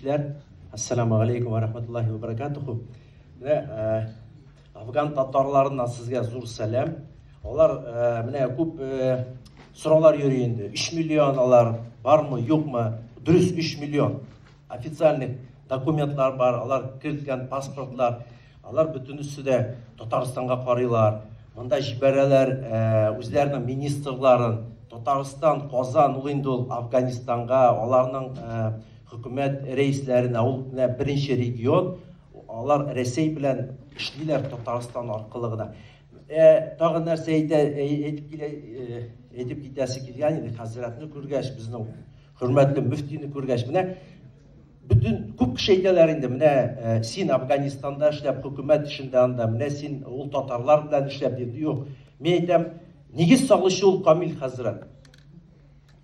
кешеләр, ассаламу алейкум ва рахматуллахи ва баракатуху. Менә э, афган татарларыннан сезгә зур сәлам. Алар э, менә күп э, сораулар йөри инде. 3 миллион алар бармы, юкмы? Дөрес 3 миллион. Официальный документлар бар, алар керткән паспортлар. Алар бөтенесе дә Татарстанга карыйлар. Монда җибәрәләр э, үзләренең министрларын. Татарстан, Казан, ул инде ул Афганистанга, аларның э, хөкүмәт рәисләренә, ул менә беренче регион, алар Рәсәй белән эшлиләр Татарстан аркылы гына. Э, тагын нәрсә әйтә, әйтеп килә, әйтеп китәсе килгән иде, хәзрәтне күргәч, безнең хөрмәтле мөфтине күргәч, менә Бөтен күп кеше әйтәләр инде, менә э, син Афганистанда эшләп, хөкүмәт эшендә анда, менә син ул татарлар белән эшләп дип. Юк. Мин әйтәм, нигез салучы ул Камил хәзрәт.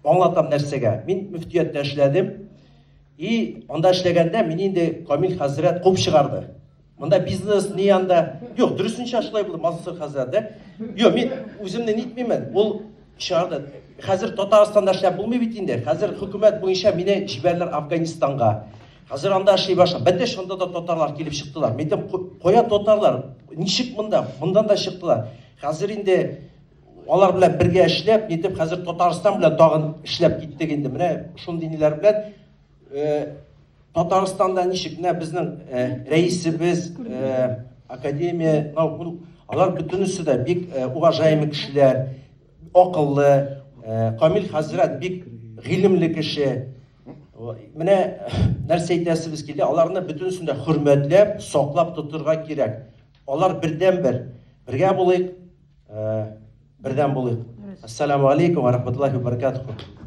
Аңлатам нәрсәгә. Мин мөфтияттә эшләдем. И анда эшләгәндә мин инде Камил хәзрәт куып чыгарды. Монда бизнес ни анда. Юк, дөресенчә шулай булды, Мансур хәзрәт, да? Юк, мин үземне нитмимен. Ул чыгарды. Хәзер Татарстанда эшләп булмый бит инде. Хәзер хөкүмәт буенча мине җибәрделәр Афганистанга. Хәзер анда эшли башладым. Бәтәш анда да татарлар килеп чыктылар. Мин әйтәм, кая татарлар? Ничек монда? Мондан да чыктылар. Хәзер инде алар белән бергә эшләп, нитеп хәзер Татарстан белән тагын эшләп киттек инде. Менә шундый ниләр белән Э, Татарстанда ничек менә безнең э, рәисебез, э, академия, алар бөтенесе дә бик уважаемый кешеләр, акыллы, Камил хәзрәт бик гыйлемле кеше. Менә нәрсә әйтәсебез килде, аларны бөтенесен дә хөрмәтләп, саклап тотырга кирәк. Алар бердән-бер. Бергә булыйк, бердәм булыйк. Ассаламу алейкум ва рахматуллахи ва баракатуху.